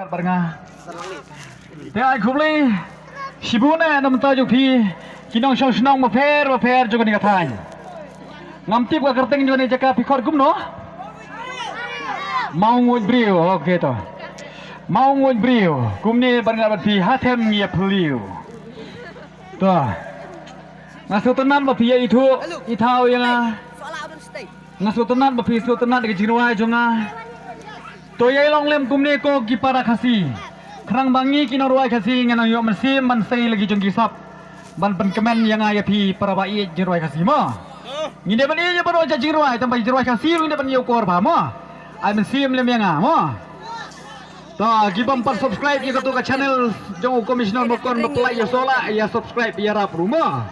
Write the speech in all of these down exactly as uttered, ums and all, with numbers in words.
Bar nga. Te ai khublei shibun eh na bynta jong phi ki nongshong shnong bapher bapher jong kane ka thaiñ. Ngam tip ka kyrteng jong kane jaka phi khot kumno? Mawnguid Briew, ok to. Mawnguid Briew, kumne ban ngat bad phi ha them ngi ïa phylliew. To. Nga sngewtynnat ba phi ïa ithuh ithaw ïa nga. Nga sngewtynnat ba phi sngewtynnat ïa ka jingrwai jong nga. To ïa long lem kumne ko ki para Khasi. Khnang ba ngi ki nongrwai Khasi ngi nang ïoh mynsiem ban sei la ki jong ki sap ban pynkmen ïa nga ïa phi para ba ïeit jingrwai Khasi mo. Ngi dei ban ïeit ïa baroh jait jingrwai tang ba jingrwai Khasi ruh ngi dei ban ïa ukor bha mo. Ai mynsiem lem ïa nga mo. To ki bym pat subscribe ïa kato ka channel jong u Commissioner Mokon ba pynlait ïa sola ïa subscribe ïa rap ruh mo.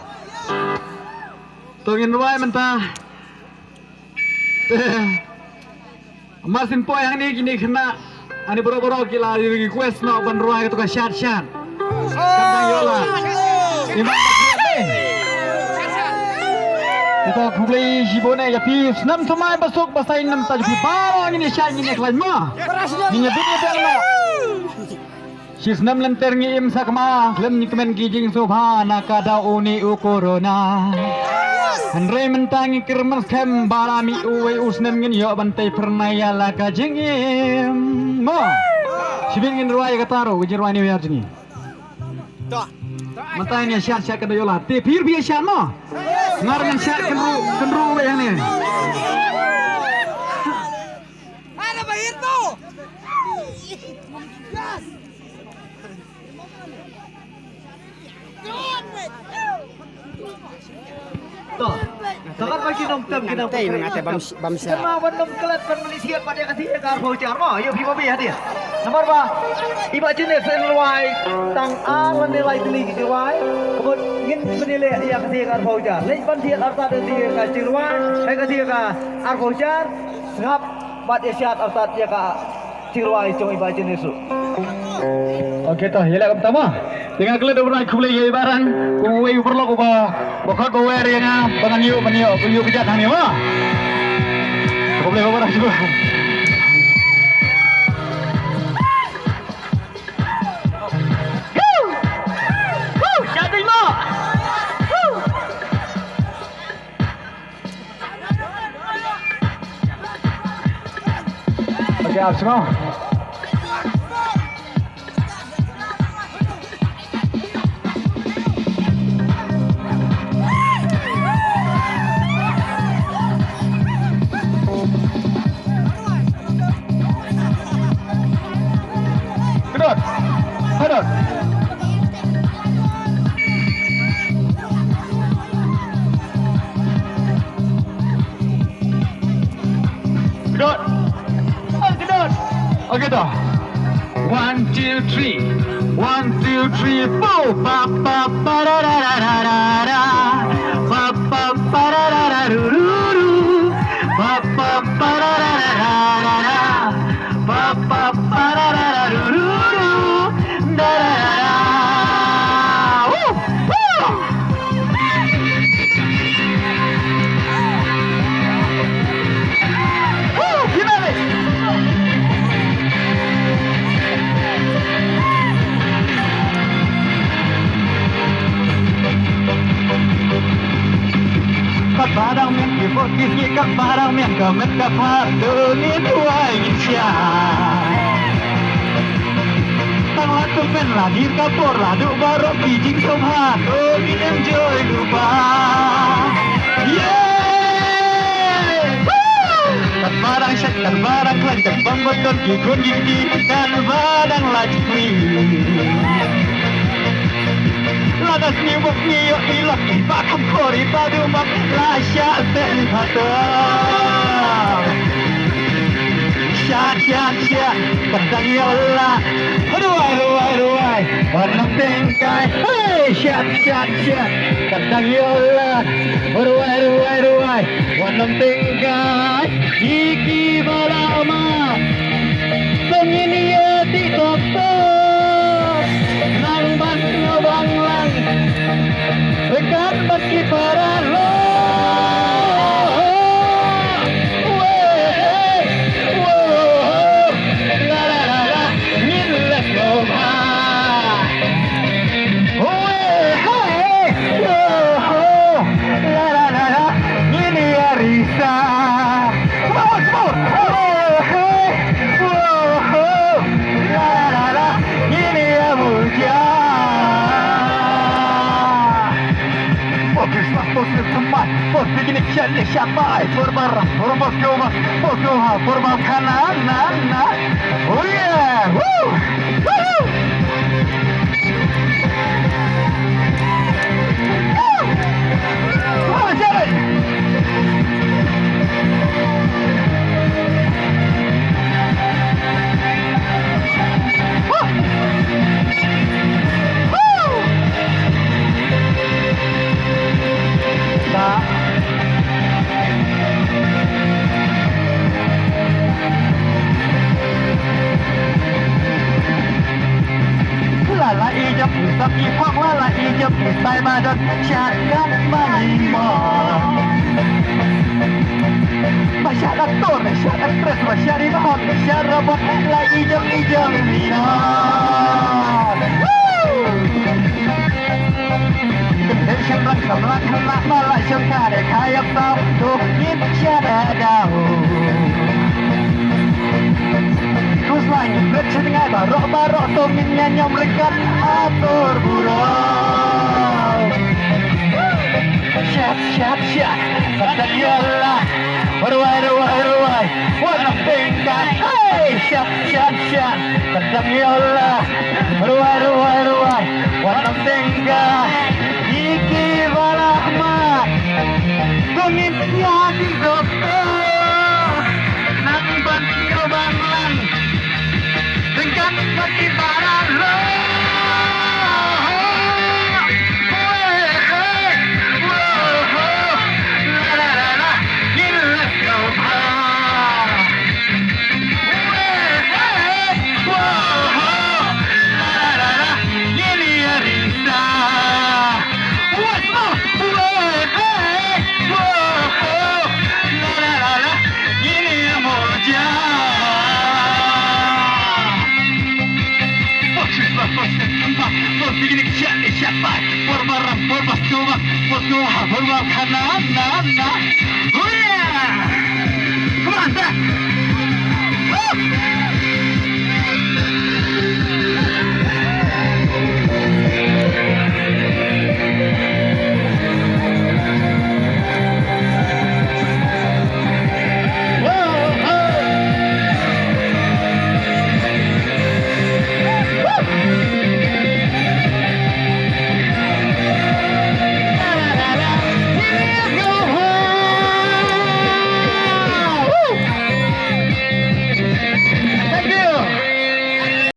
To ngin rwai mynta. Mar syn poi hangne kine khynnah hangne baroh baroh ki la request noh ban rwai kato ka shat shat. Kan dang ïoh la. Iman ba khriat dei. Kita khublei shibun eh ïa phi snem thymmai ba suk ba saiñ na bynta jong phi baroh ngin ïa shait ngin ïa khlaiñ mo. Ngin ïa bit ïa biang noh. Shi snem lynter ngi im sakma khlem ngi kmen ki jingsngewbha na ka daw une u corona. Hynrei mynta ngi kyrmen skhem ba la mih uwei u snem ngin ïoh ban tei phyrnai ïa la ka jingim. Mo. Shibit ngin rwai ïa kata ruh ka jingrwai New Year jong ngi. Mynta ngin ïa shad shad ka da ïoh la. Te phi ruh phi ïa shad mo. Ngar ngin shad kynruh kynruh wei hangne. Ada bahir tu. Yes. To. Sangat bagi nongtem kita. Tei mengate bam bam sya. Sama ban nong kelat ban meli siat pada ka thied ka arphew jar mo. Yo phi babi hadir. Namar ba iba jenis en luai tang ar lan de lai teli ki luai. Kebut ngin menilai ïa ka thied ka arphew jar. Lej ban thied arta de thied ka jingrwai. Hai ka thied ka arphew jar. Sngap. Bad ïa siat artat ïa ka jingrwai jong i Bah Jin Isu. Okay to, ïa leh kumta mo. Te nga klet u bnai khublei ïa i Bah Rang kum uwei u paralok uba ba khot ba wer ïa nga ba ngan ïoh ban ïoh ban ïoh kjat hangne mo. Khublei u Bah Rang shuwa. Woo! Woo! Sha dei mo. Woo! Okay, ap sngewbha. Kedot. Kedot. Kedot. Oh, kedot. Okay, to. One, two, three. One, two, three, four. Pa, pa, pa, da, da, da. Pa, pa, pa, da, da, da, ru, ru, ru. Pa, pa, pa, da, da, da. Pa, pa, pa, da, da, da, ru, ru, ru. Da, da, da, da. Woo! Woo! Woo! Gimana? Katba dang mih ki bot ki sngi, katba dang mih ka met ka phad, to ngin duwai ngin shai. Tang la tymmen la dier ka por la duh baroh ki jingsngewbha, to ngin enjoy lypa. Yeah! Woo! Katba dang shait, katba dang khlaiñ, katba bym don ki khun ki kti, katba dang lait phi. Lada sniew bok ngi ïoh i lok i ba kham khor i ba du mak la shah sen phato. Shah shah shah ka dang ïoh la. Ruwai ruwai ruwai wan nang teng kai. Hey shah shah shah ka dang ïoh la. Ruwai ruwai ruwai wan nang teng kai. Ki ki ba la ma. Pengin ïa ti tok tok nang ban ngabang lang. Rekan bad ki para lo. Weh, weh, la, la, la, la. Ngin Shabai, purbar, purbas koma, pokoma, purbam kana, na, na. Oh yeah! Woo! Woo! Woo! Woo! Jalan! Woo! Woo! Ba La la i jam i sap i pok, la la i jam i sai ma don sha kan ma i mo. Ba sha da tor, sha da pres, ba sha ri ba hon, sha ra bot, la i jam i jam i no. Woo! Dei shynrang samla khynnah ba la shong ka dei ka ïap tau to ngin sha da dau. Khuslai ngin pret sha tngai baroh baroh to ngin ïa ñiam ryngkat ha tor burom. Shat shat shat. Ka dang ïola. Rwai rwai rwai. Wan ap tengka. Hey shat shat shat. Ka dang ïola. Rwai rwai rwai. Wan ap tengka.